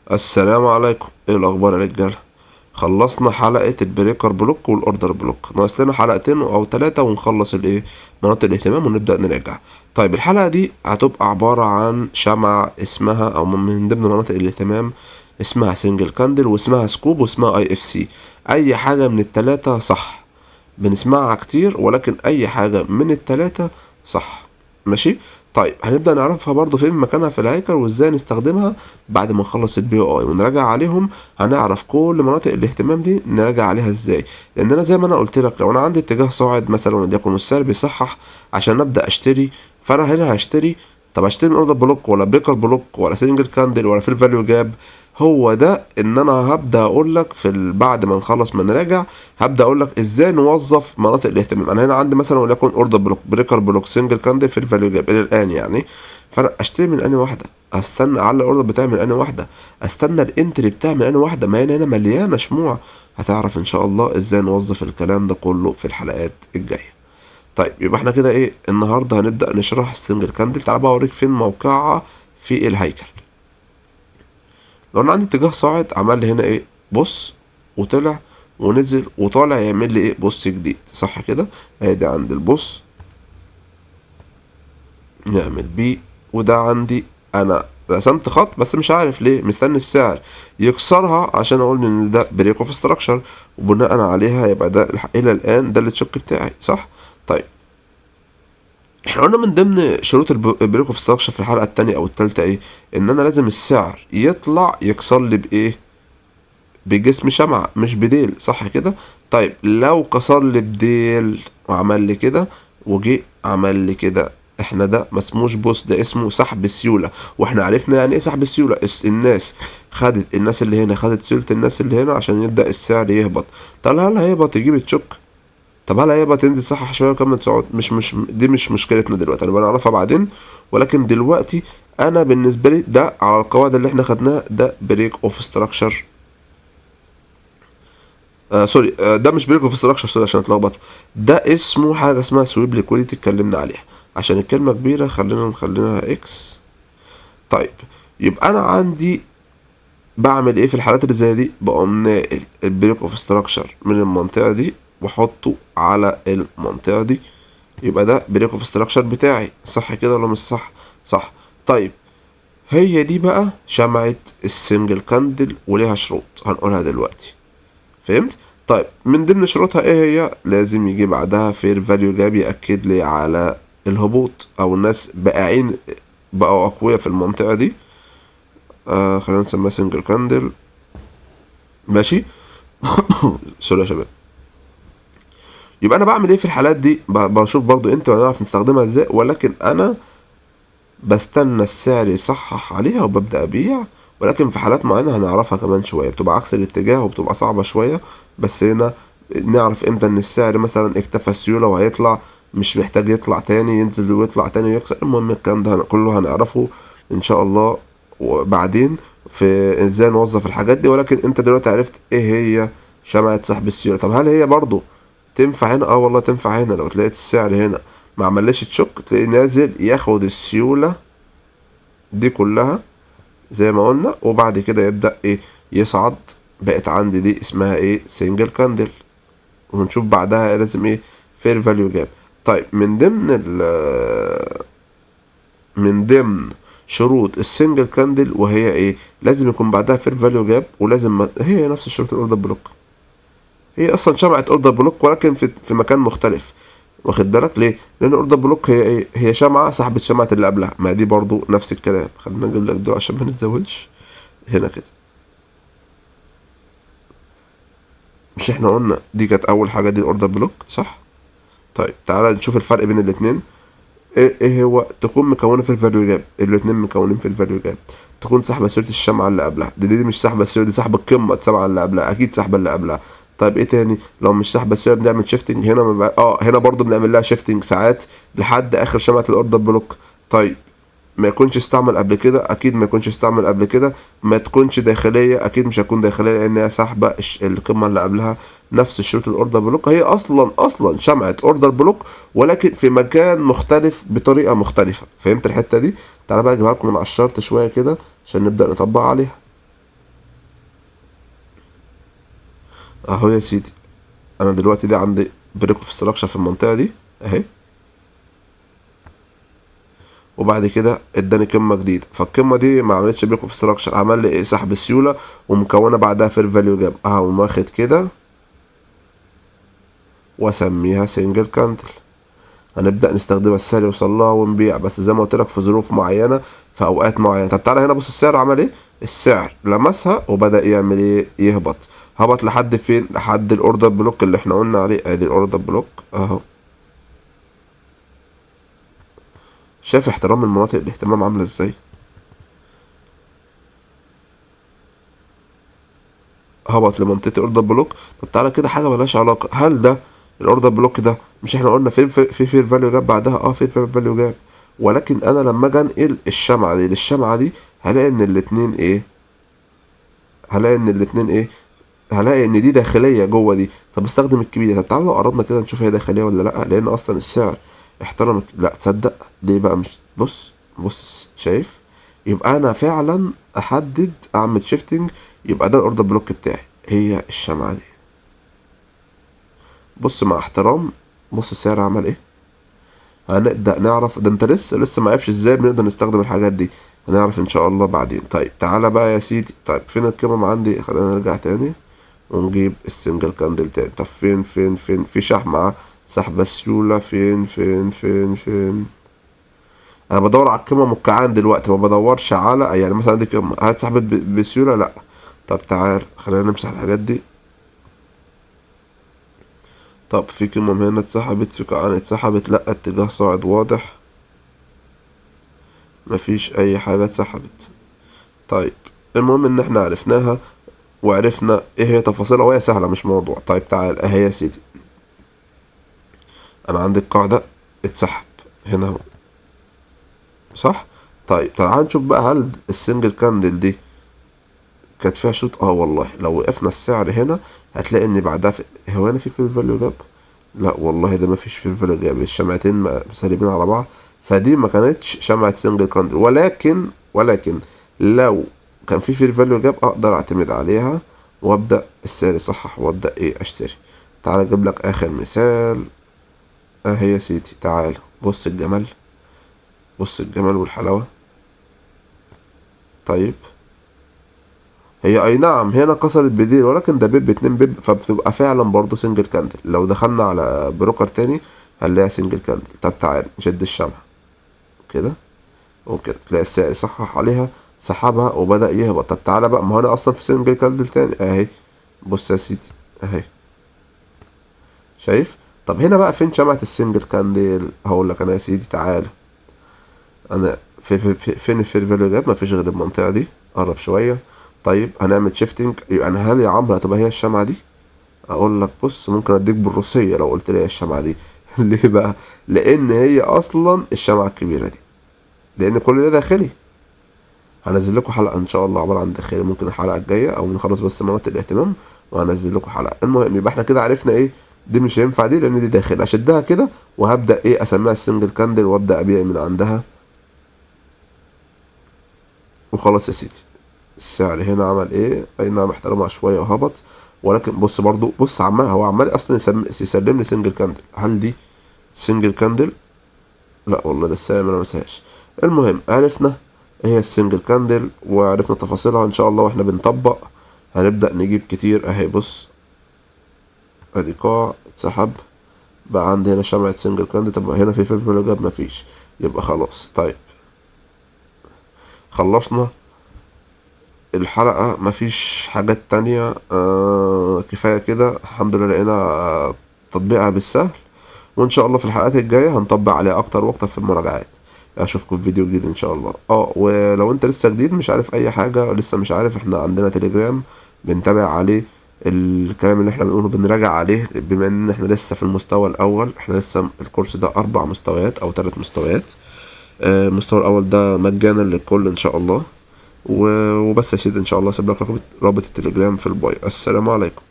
السلام عليكم، ايه الاخبار يا رجاله؟ خلصنا حلقة ال breaker block وال order block، ناقص لنا حلقتين او 3 ونخلص الايه مناطق الاهتمام ونبدا نراجع. طيب الحلقة دي هتبقى عبارة عن شمعة اسمها او من ضمن مناطق الاهتمام اسمها single candle واسمها scoop واسمها IFC. اي حاجة من التلاتة صح، بنسمعها كتير ولكن اي حاجة من التلاتة صح، ماشي. طيب هنبدأ نعرفها برضو فين مكانها في الهيكل وازاي نستخدمها بعد ما نخلص ال POI ونراجع عليهم. هنعرف كل مناطق الاهتمام دي نراجع عليها ازاي، لان انا زي ما انا قلت لك لو انا عندي اتجاه صاعد مثلا وليكن السعر بيصحح عشان ابدا اشتري، فانا هنا هشتري. طب اشتري من order block ولا breaker block ولا single candle ولا fair value gap؟ هو ده ان انا هبدا اقول لك في بعد ما نخلص ما نراجع هبدا اقول لك ازاي نوظف مناطق الاهتمام. انا هنا عندي مثلا وليكن order block، breaker block، single candle، fair value gap الى الان يعني. فانا اشتري من انهي واحدة؟ استنى اعلق ال order بتاعي من انهي واحدة؟ استنى ال entry بتاعي من انهي واحدة؟ ما هنا مليانة شموع. هتعرف ان شاء الله ازاي نوظف الكلام ده كله في الحلقات الجاية. طيب يبقى احنا كده ايه النهارده هنبدا نشرح ال single candle. تعال بقى اوريك فين موقعها في الهيكل. لو انا عندي اتجاه صاعد عمل لي هنا ايه، BOS وطلع ونزل وطالع يعمل لي ايه، BOS جديد، صح كده؟ ادي عند ال BOS نعمل B، وده عندي انا رسمت خط بس مش عارف ليه مستني السعر يكسرها عشان اقول ان ده break of structure، وبناء عليها يبقى ده الى الان ده ال CHoCH بتاعي، صح؟ طيب احنا قلنا من ضمن شروط ال break of structure في الحلقة التانية او التالتة ايه، ان انا لازم السعر يطلع يكسر لي بايه، بجسم شمعة مش بديل، صح كده؟ طيب لو كسر لي بديل وعمل لي كده وجي عمل لي كده، احنا ده ما اسموش BOS، ده اسمه سحب سيولة. واحنا عرفنا يعني ايه سحب سيولة، الناس خدت، الناس اللي هنا خدت سيولة الناس اللي هنا عشان يبدأ السعر يهبط. طب هل هيهبط يجيب CHoCH؟ طب هل هيبقى تنزل صح شوية وكمل صعود؟ مش دي مش مشكلتنا دلوقتي، انا بنعرفها بعدين. ولكن دلوقتي انا بالنسبة لي ده على القواعد اللي احنا خدناها ده break of structure، sorry، ده مش break of structure، sorry عشان اتلخبط، ده اسمه حاجة اسمها sweep liquidity اتكلمنا عليها. عشان الكلمة كبيرة خلينا نخليها X. طيب يبقى انا عندي بعمل ايه في الحالات اللي زي دي؟ بقوم ناقل ال break of structure من المنطقة دي واحطه على المنطقة دي، يبقى ده break of structure بتاعي، صح كده ولا مش صح؟ صح. طيب هي دي بقى شمعة ال single candle وليها شروط هنقولها دلوقتي، فهمت؟ طيب من ضمن شروطها ايه هي؟ لازم يجي بعدها fair value gap يأكد لي على الهبوط، او الناس بقاعين بقوا اقوياء في المنطقة دي. خلينا نسميها single candle، ماشي. sorry يا شباب. يبقى انا بعمل ايه في الحالات دي؟ بشوف برضو انتوا هنعرف نستخدمها ازاي، ولكن انا بستنى السعر يصحح عليها وببدأ ابيع، ولكن في حالات معينة هنعرفها كمان شوية بتبقى عكس الاتجاه وبتبقى صعبة شوية، بس هنا نعرف امتى ان السعر مثلا اكتفى السيولة وهيطلع، مش محتاج يطلع تاني، ينزل ويطلع تاني ويكسر. المهم الكلام ده كله هنعرفه ان شاء الله وبعدين في ازاي نوظف الحاجات دي. ولكن انت دلوقتي عرفت ايه هي شمعة سحب السيولة. طب هل هي برضو تنفع هنا؟ والله تنفع هنا. لو تلاقيت السعر هنا ما عملش CHoCH تلاقيه نازل ياخد السيولة دي كلها زي ما قلنا، وبعد كده يبدأ ايه يصعد. بقت عندي دي اسمها ايه single candle، ونشوف بعدها لازم ايه fair value gap. طيب من ضمن شروط ال single candle وهي ايه؟ لازم يكون بعدها fair value gap، ولازم هي نفس شروط ال order block، هي اصلا شمعة order block ولكن في مكان مختلف، واخد بالك ليه؟ لان order block هي ايه؟ هي شمعة سحبت شمعة اللي قبلها، ما دي برضو نفس الكلام. خلينا نجيب لك دول عشان ما نتزودش هنا كده. مش احنا قلنا دي كانت اول حاجة، دي order block صح؟ طيب تعالى نشوف الفرق بين الاتنين. ايه هو؟ تكون مكونة في ال value gap، الاتنين مكونين في ال value gap. تكون سحبة سيولة الشمعة اللي قبلها، دي مش سحبة السيولة، دي سحبة قمة الشمعة اللي قبلها، اكيد سحبة اللي قبلها. طيب ايه تاني؟ لو مش سحبة السيولة بنعمل shifting هنا، ما بقى، هنا برضو بنعمل لها shifting ساعات لحد اخر شمعة ال order block. طيب ما يكونش استعمل قبل كده، اكيد ما يكونش استعمل قبل كده. ما تكونش داخلية، اكيد مش هتكون داخلية لان هي سحبة القمة اللي قبلها. نفس الشروط ال order block، هي اصلا شمعة order block ولكن في مكان مختلف بطريقة مختلفة. فهمت الحتة دي؟ تعالى بقى اجيبها لكم من على ال chart شوية كده عشان نبدأ نطبق عليها. اهو يا سيدي، انا دلوقتي دي عندي break of structure في المنطقة دي اهي، وبعد كده اداني قمة جديدة، فالقمه دي ما عملتش break of structure، عمل لي ايه؟ سحب سيولة ومكونه بعدها fair value gap. اهو واخد كده واسميها single candle. هنبدا نستخدمها، السعر يوصل لها ونبيع، بس زي ما قلت لك في ظروف معينة في اوقات معينة. طب تعالى هنا بص السعر عمل ايه؟ السعر لمسها وبدا يعمل ايه؟ يهبط. هبط لحد فين؟ لحد ال order block اللي احنا قلنا عليه. ادي ال order block اهو. شايف احترام المناطق الاهتمام عامله ازاي؟ هبط لمنطقه ال order block. طب تعالى كده حاجة ملهاش علاقة، هل ده ال order block ده مش احنا قلنا في fair value gap بعدها؟ في fair value gap، ولكن انا لما اجي انقل الشمعة دي للشمعه دي هلاقي ان الاتنين ايه؟ هلاقي ان الاتنين ايه؟ هلاقي ان دي داخلية جوه دي، فبستخدم الكبيرة. طب تعالوا لو قربنا كده نشوف هي داخلية ولا لا، لان اصلا السعر احترم. لا تصدق ليه بقى مش بص بص شايف؟ يبقى انا فعلا احدد اعمل shifting، يبقى ده ال order block بتاعي هي الشمعة دي. بص مع احترام، بص السعر عمل ايه. هنبدا نعرف ده، انت لسه ما عرفش ازاي بنقدر نستخدم الحاجات دي، هنعرف ان شاء الله بعدين. طيب تعالى بقى يا سيدي، طيب فين القمم عندي؟ خلينا نرجع تاني ونجيب ال single candle تاني. طب فين فين فين في شحمة سحب سيولة؟ فين فين فين فين؟ انا بدور على القمم والقيعان دلوقتي، ما بدورش على يعني مثلا دي قمة هات سحبت بسيولة، لا. طب تعال خلينا نمسح الحاجات دي. طب في قمم هنا اتسحبت، في قيعان اتسحبت، لا اتجاه صاعد واضح، مفيش اي حاجة اتسحبت. طيب المهم ان احنا عرفناها وعرفنا ايه هي تفاصيلها، وهي سهلة مش موضوع. طيب تعال اهي يا سيدي، انا عندي القاعدة اتسحب هنا اهو، صح؟ طيب تعال نشوف بقى هل ال single candle دي كانت فيها شوط؟ والله لو وقفنا السعر هنا هتلاقي ان بعدها هو هنا في fair value gap؟ لا والله ده مفيش fair value gap، الشمعتين سالبين على بعض، فدي ما كانتش شمعة single candle، ولكن لو كان في fair value gap اقدر اعتمد عليها وابدا السعر يصحح وابدا ايه اشتري. تعال اجيب لك اخر مثال اهي يا سيدي. تعال بص الجمال، بص الجمال والحلاوة. طيب هي اي نعم هنا كسرت بديل، ولكن ده pip 2 pip، فبتبقى فعلا برضو single candle. لو دخلنا على broker تاني هنلاقيها single candle. طب تعال نشد الشمعة كده وكده، تلاقي السعر صحح عليها سحبها وبدأ يهبط. طب تعالى بقى، ما هو انا اصلا في single candle تاني اهي، بص يا سيدي اهي، شايف؟ طب هنا بقى فين شمعة ال single candle؟ هقول لك انا يا سيدي تعالى، انا في في في فين ال fair value gap؟ مفيش غير المنطقة دي، قرب شوية. طيب هنعمل shifting، يبقى انا هل يا عمرو هتبقى هي الشمعة دي؟ اقول لك بص ممكن اديك بالروسية لو قلت لي هي الشمعة دي. ليه بقى؟ لان هي اصلا الشمعة الكبيرة دي، لان كل ده داخلي. هنزل لكم حلقة ان شاء الله عبارة عن داخلي، ممكن الحلقة الجاية او نخلص بس مناطق الاهتمام وهنزل لكم حلقة. المهم يبقى احنا كده عرفنا ايه دي مش هينفع دي لان دي داخل، اشدها كده وهبدأ ايه اسميها ال single candle وابدأ ابيع من عندها وخلاص يا سيدي. السعر هنا عمل ايه؟ اي نعم احترمها شوية وهبط، ولكن بص برضو، بص عمال هو عمال اصلا يسلم لي single candle. هل دي single candle؟ لا والله ده السعر ما لمسهاش. المهم عرفنا ايه هي ال single candle وعرفنا تفاصيلها، ان شاء الله واحنا بنطبق هنبدأ نجيب كتير. اهي بص ادي قاع اتسحب، بقى عندي هنا شمعة single candle. طب هنا في fair value gap؟ مفيش، يبقى خلاص. طيب خلصنا الحلقة، مفيش حاجات تانية، كفاية كده الحمد لله. لقينا تطبيقها بالسهل، وإن شاء الله في الحلقات الجاية هنطبق عليها أكتر وأكتر في المراجعات. أشوفكم في فيديو جديد إن شاء الله. ولو أنت لسه جديد مش عارف أي حاجة، لسه مش عارف، إحنا عندنا تليجرام بنتابع عليه الكلام اللي إحنا بنقوله، بنراجع عليه، بما إن إحنا لسه في المستوى الأول. إحنا لسه الكورس ده 4 مستويات أو 3 مستويات. المستوى الأول ده مجانا للكل إن شاء الله. وبس يا سيدي، إن شاء الله أسيب لك رابط التليجرام في البايو. السلام عليكم.